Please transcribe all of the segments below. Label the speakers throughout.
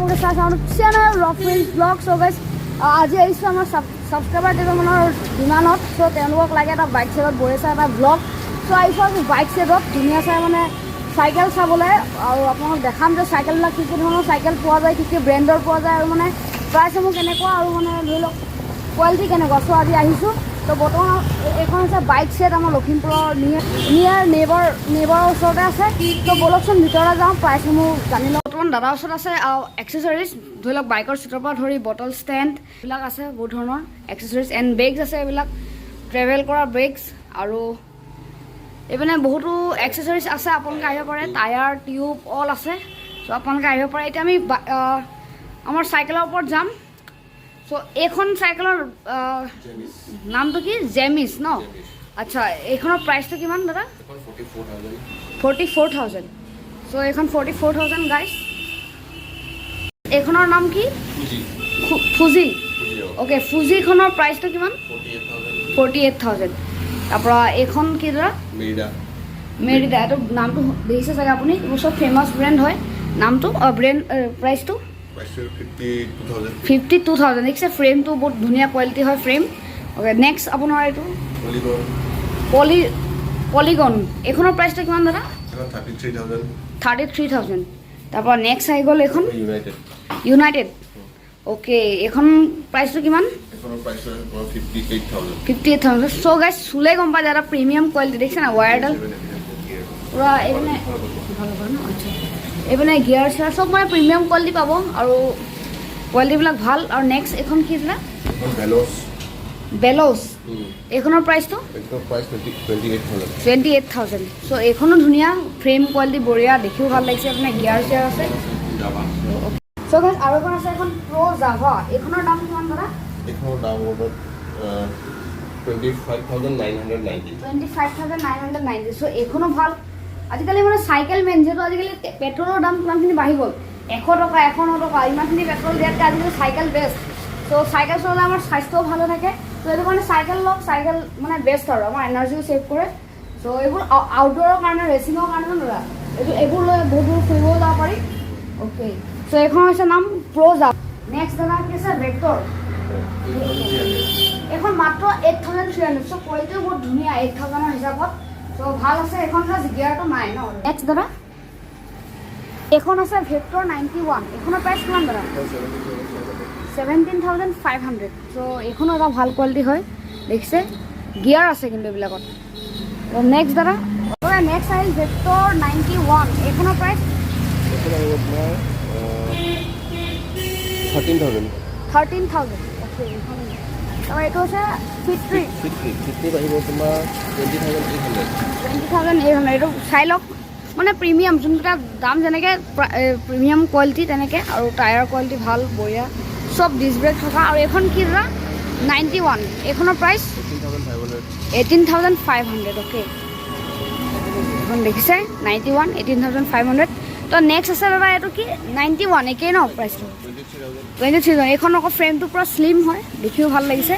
Speaker 1: আপোনালোকে চাই চাওঁ চেনেল ৰফ ফ্ৰেণ্ডছ ব্লগ। চ' গাইজ, আজি আহিছোঁ আমাৰ ছাবস্ক্ৰাইবাৰ কেইজনমানৰ ডিমাণ্ডত। চ' তেওঁলোকক লাগে এটা বাইক চাইডত বহি চাই এটা ব্লগ। চ' আহিছোঁ আজি বাইক চাইডত ধুনীয়া চাই মানে চাইকেল চাবলৈ আৰু আপোনালোক দেখাম যে চাইকেলবিলাক কি কি ধৰণৰ চাইকেল পোৱা যায়, কি কি ব্ৰেণ্ডৰ পোৱা যায় আৰু মানে প্ৰাইচসমূহ কেনেকুৱা আৰু মানে ধৰি লওক কোৱালিটি কেনেকুৱা। চ' আজি আহিছোঁ। তো বৰ্তমান এইখন হৈছে বাইক ছেট, আমাৰ লখিমপুৰৰ নিয়াৰ নিয়াৰ নেবাৰৰ ওচৰতে আছে। তো ব'লকচোন, ভিতৰলৈ যাওঁ, প্ৰাইচসমূহ জানি লওঁ। বৰ্তমান দাদাৰ ওচৰত আছে এক্সেচৰিজ, ধৰি লওক বাইকৰ চিটৰ পৰা ধৰি বটল ষ্টেণ্ড এইবিলাক আছে, বহুত ধৰণৰ এক্সেচৰিজ এণ্ড বেগছ আছে, এইবিলাক ট্ৰেভেল কৰা বেগছ আৰু এইপিনে বহুতো এক্সেচৰিজ আছে। আপোনালোকে আহিব পাৰে, টায়াৰ টিউব অল আছে। চ' আপোনালোকে আহিব পাৰে। এতিয়া আমি আমাৰ চাইকেলৰ ওপৰত যাম। চ' এইখন চাইকেলৰ নামটো কি? জেমিছ ন? আচ্ছা, এইখনৰ প্ৰাইচটো কিমান দাদা? 44,000। চ' এইখন 44,000 গাইছ। এইখনৰ নাম কি? ফুজি। অ'কে, ফুজিখনৰ প্ৰাইচটো কিমান? 48,000। তাৰপৰা এইখন কি দাদা?
Speaker 2: মেৰিডা।
Speaker 1: মেৰিডা। এইটো নামটো দেখিছে চাগে আপুনি, এইবোৰ চব ফেমাছ ব্ৰেণ্ড হয়। নামটো ব্ৰেণ্ড, প্ৰাইচটো?
Speaker 2: 52,000।
Speaker 1: 52,000। দেখিছে, ফ্ৰেমটো বহুত ধুনীয়া কোৱালিটি হয় ফ্ৰেম। অ'কে, নেক্সট আপোনাৰ এইটো
Speaker 2: পলিগন।
Speaker 1: পলিগন। এইখনৰ প্ৰাইচটো কিমান দাদা?
Speaker 2: 33,000।
Speaker 1: 33,000। তাৰপৰা নেক্সট আহি গ'ল এইখন।
Speaker 2: ইউনাইটেড।
Speaker 1: United, okay. এইখন প্ৰাইচটো কিমান?
Speaker 2: এইখনৰ প্ৰাইচ তোমাৰ 58,000।
Speaker 1: 58,000। চ' গাইজ, চুলে গম পাই যায় এটা প্ৰিমিয়াম কোৱালিটি। দেখিছে না, ৱায়াৰডাল পূৰা এইপিনে ভাল হ'ব ন? আচ্ছা, এইপিনে গিয়াৰ চিয়াৰ চব মানে প্ৰিমিয়াম কোৱালিটি পাব আৰু কোৱালিটিবিলাক ভাল। আৰু নেক্সট এইখন কি আছিলে?
Speaker 2: এখন ভেলছ।
Speaker 1: বেলছ। এইখনৰ প্ৰাইচটো?
Speaker 2: এইখনৰ প্ৰাইচ 28,000।
Speaker 1: 28,000। চ' এইখনো ধুনীয়া, ফ্ৰেম কোৱালিটি বঢ়িয়া, দেখিও ভাল লাগিছে। আপোনাৰ গিয়াৰ চিয়াৰ আছে।
Speaker 2: জাভা।
Speaker 1: চ' গাইজ, আৰু এখন আছে, এখন প্ৰ' জাভা। এইখনৰ দাম কিমান দাদা?
Speaker 2: এইখনৰ দাম হ'ব 25,990।
Speaker 1: 25,990। চ' এইখনো ভাল। আজিকালি মানে চাইকেল মেইন, যিহেতু আজিকালি পেট্ৰলৰ দাম কিমানখিনি বাঢ়ি গ'ল, 100 টকা, 109 টকা, ইমানখিনি পেট্ৰল দিয়াতকৈ আজিকালি চাইকেল বেষ্ট। চ' চাইকেল চলালে আমাৰ স্বাস্থ্যও ভালে থাকে। ত' সেইটো কাৰণে চাইকেল লওক, চাইকেল মানে বেষ্ট আৰু আমাৰ এনাৰ্জিও ছেভ কৰে। চ' এইবোৰ আউটড'ৰৰ কাৰণে, ৰেচিঙৰ কাৰণে ন দাদা, এইটো এইবোৰ লৈ বহুত দূৰ ফুৰিবও যাব পাৰি। অ'কে, চ' এইখন হৈছে নাম প্ৰ' জাভা। নেক্সট দাদা কি আছে? ভেক্টৰ। এইখন মাত্ৰ 8,300। চ' কোৱালিটিও বহুত ধুনীয়া 8,000ৰ হিচাপত। চ' ভাল আছে এইখন, জাষ্ট গিয়াৰটো নাই ন। নেক্সট দাদা এইখন আছে ভেক্টৰ 91। এইখনৰ প্ৰাইচ কিমান দাদা? 17,500। চ' এইখনো এটা ভাল কোৱালিটি হয়, দেখিছে, গিয়াৰ আছে কিন্তু এইবিলাকত। নেক্সট দাদা, নেক্সট আহিল ভেক্টৰ 91। এইখনৰ প্ৰাইচ?
Speaker 2: এইখন আহিব তোমাৰ 13,000।
Speaker 1: 13,000। অ'কে, এইখন। তাৰপৰা এইটো হৈছে ফিফটি।
Speaker 2: 50 আহিব তোমাৰ 20,800।
Speaker 1: 20,800। এইটো চাই লওক, মানে প্ৰিমিয়াম যোনকেইটা দাম যেনেকৈ প্ৰিমিয়াম কোৱালিটি তেনেকৈ আৰু টায়াৰ কোৱালিটি ভাল, বঢ়িয়া, চব ডিছ ব্ৰেক থকা। আৰু এইখন কি দাদা? 91। এইখনৰ প্ৰাইচ?
Speaker 2: 18,500।
Speaker 1: 18,500। অ'কে, এইখন দেখিছে, 91, 18,500। তো নেক্সট আছে দাদা, এইটো কি? 91 একেই ন প্ৰাইচটো?
Speaker 2: 23,000।
Speaker 1: 23,000। এইখন আকৌ ফ্ৰেমটো পূৰা শ্লিম হয়, দেখিও ভাল লাগিছে।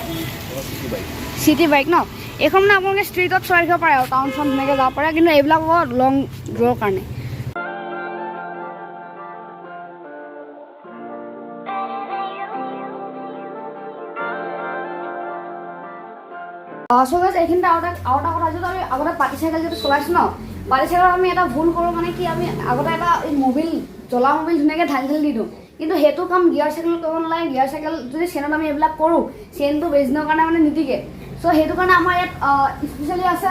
Speaker 2: City bike.
Speaker 1: চিটি বাইক ন এইখন? মানে আপোনালোকে ষ্ট্ৰীটত চলাই থাকিব পাৰে আৰু টাউন চাউন ধুনীয়াকৈ যাব পাৰে, কিন্তু এইবিলাক আকৌ লং দূৰৰ কাৰণে। চ' গাইজ, এইখিনিতে আৰু এটা কথা, যিটো আমি আগতে পাতি চাইকেল যিটো চলাইছোঁ ন, পাতি চাইকেলত আমি এটা ভুল কৰোঁ, মানে কি, আমি আগতে এটা এই মবিল, জ্বলা মবিল ধুনীয়াকৈ ঢালি ঢালি দি দিওঁ। কিন্তু সেইটো কাম গিয়াৰ চাইকেলত কৰিব নালাগে। গিয়াৰ চাইকেল যদি চেইনত আমি এইবিলাক কৰোঁ, চেইনটো বেছি দিনৰ কাৰণে মানে নিটিকে। চ' সেইটো কাৰণে আমাৰ ইয়াত স্পেচিয়েলি আছে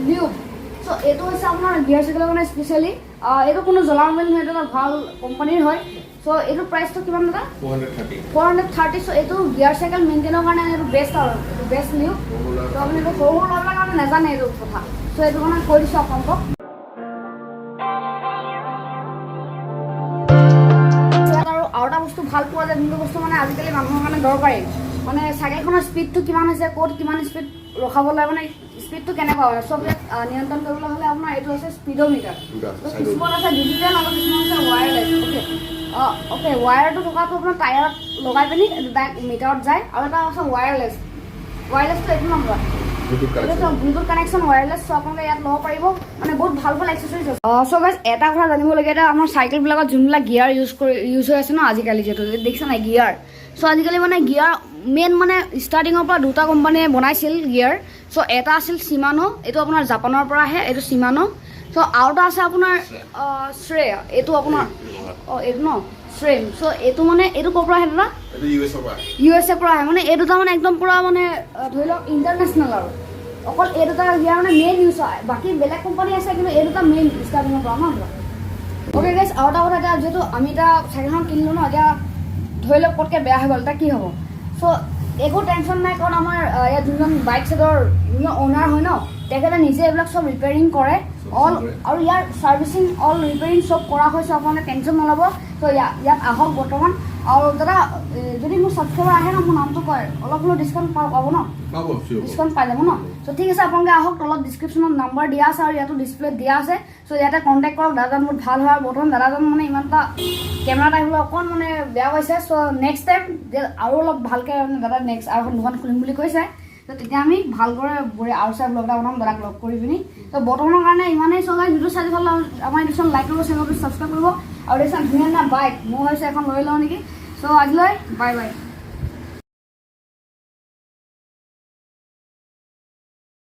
Speaker 1: লিউব। চ' এইটো হৈছে আপোনাৰ গিয়াৰ চাইকেলৰ কাৰণে স্পেচিয়েলি। এইটো কোনো জ্বলা মবিল নহয়, এইটো এটা ভাল কোম্পানীৰ হয়। চ' এইটো প্ৰাইচটো কিমান দাদা?
Speaker 2: 430।
Speaker 1: 430। চ' এইটো গিয়াৰ চাইকেল মেইনটেইনৰ কাৰণে এইটো বেষ্ট আৰু এইটো বেষ্ট লিউব। ত' আপুনি এইটো সৰু সৰু ল'ৰাবিলাক কাৰণে নাজানে এইটো কথা। চ' এইটো কাৰণে কৈ দিছোঁ আপোনালোকক। ইয়াত আৰু এটা বস্তু ভাল পোৱা যায়, যোনটো বস্তু মানে আজিকালি মানুহৰ কাৰণে দৰকাৰী, মানে চাইকেলখনৰ স্পীডটো কিমান হৈছে, ক'ত কিমান স্পীড ৰখাব লাগে, মানে স্পীডটো কেনেকুৱা হয়, চব ইয়াত নিয়ন্ত্ৰণ কৰিবলৈ হ'লে আপোনাৰ এইটো হৈছে স্পীডোমিটাৰ। কিছুমান আছে ডিজিটেল আৰু কিছুমান আছে ৱায়াৰলেছ। অ'কে অ'কে, ৱায়াৰটো থকাটো আপোনাৰ টায়াৰত লগাই পিনি ডাইৰেক্ট মিটাৰত যায় আৰু এটা আছে ৱায়াৰলেছ। ৱায়াৰলেছটো এইটো নম্বৰ।
Speaker 2: ব্লুটুথ
Speaker 1: এইটো
Speaker 2: কানেকশ্যন।
Speaker 1: ব্লুটুথ কানেকশ্যন, ৱায়াৰলেছ, চ' আপোনালোকে ইয়াত ল'ব পাৰিব। মানে বহুত ভাল ভাল এক্সেচৰিজ আছে। চ' গাইজ, এটা কথা জানিবলগীয়া, এতিয়া আমাৰ চাইকেলবিলাকত যোনবিলাক গিয়াৰ ইউজ হৈ আছে ন আজিকালি, যিহেতু দেখিছা নাই গিয়াৰ। চ' আজিকালি মানে গিয়াৰ মেইন মানে ষ্টাৰ্টিঙৰ পৰা দুটা কোম্পানীয়ে বনাইছিল গিয়াৰ। চ' এটা আছিল চিমানো, এইটো আপোনাৰ জাপানৰ পৰা আহে, এইটো চিমানো। চ' আৰু এটা আছে আপোনাৰ শ্ৰেয়, এইটো আপোনাৰ এইটো ন শ্ৰেম। চ' এইটো মানে এইটো ক'ৰ পৰা আহে দাদা?
Speaker 2: এইটো ইউ এছৰ পৰা।
Speaker 1: ইউ এছ এৰ পৰা আহে। মানে এই দুটা মানে একদম পূৰা মানে ধৰি লওক ইণ্টাৰনেশ্যনেল আৰু অকল এই দুটা গিয়াৰ মানে মেইন ইউজ হয়। বাকী বেলেগ কোম্পানী আছে, কিন্তু এই দুটা মেইন ষ্টাৰ্টিঙৰ পৰা ন। অ'কে গাইজ, আৰু এটা কথা, এতিয়া যিহেতু আমি এতিয়া চাইকেলখন কিনিলোঁ ন, এতিয়া ধৰি লওক পটকৈ বেয়া হৈ গ'ল, এতিয়া কি হ'ব? চ' একো টেনশ্যন নাই, কাৰণ আমাৰ ইয়াত যোনজন বাইক ছেডৰ যোনজন অ'নাৰ হয় ন, তেখেতে নিজে এইবিলাক চব ৰিপেয়াৰিং কৰে অল।
Speaker 2: কৰে।
Speaker 1: আৰু ইয়াৰ ছাৰ্ভিচিং, অল ৰিপেয়াৰিং চব কৰা হৈছে, আপোনালোকে টেনশ্যন নল'ব। ত' ইয়াত আহক বৰ্তমান। আৰু দাদা, যদি মোৰ ছাবস্ক্ৰাইবাৰ আহে ন, মোৰ নামটো কয়, অলপ হ'লেও ডিছকাউণ্ট পাব ন?
Speaker 2: পাব, চিয়'ৰ।
Speaker 1: ডিছকাউণ্ট পাই যাব ন? চ' ঠিক আছে, আপোনালোকে আহক। তলত ডিছক্ৰিপশ্যনত নাম্বাৰ দিয়া আছে আৰু ইয়াতো ডিছপ্লেত দিয়া আছে। চ' ইয়াতে কণ্টেক্ট কৰক। দাদাজন বহুত ভাল হয়। আৰু বৰ্তমান দাদাজন মানে ইমান এটা কেমেৰাত আহিবলৈ অকণ মানে বেয়া পাইছে। চ' নেক্সট টাইম আৰু অলপ ভালকৈ মানে দাদা নেক্সট আৰু এখন দোকান খুলিম বুলি কৈছে। ত' তেতিয়া আমি ভালদৰে বঢ়িয়া আৰু চাই ব্লগ এটা বনাম দাদাক লগ কৰি পিনি। ত' বৰ্তমানৰ কাৰণে ইমানেই। চ' গাইজ, ভিডিঅ' চাই ভাল লাগে আমাৰ এইটো লাইক কৰিব, চেনেলটো ছাবস্ক্ৰাইব কৰিব। আৰু দেখিছা ধুনীয়া ধুনীয়া বাইক, মই ভাবিছোঁ এখন লৈ লওঁ নেকি। চ' আজিলৈ বাই বাই।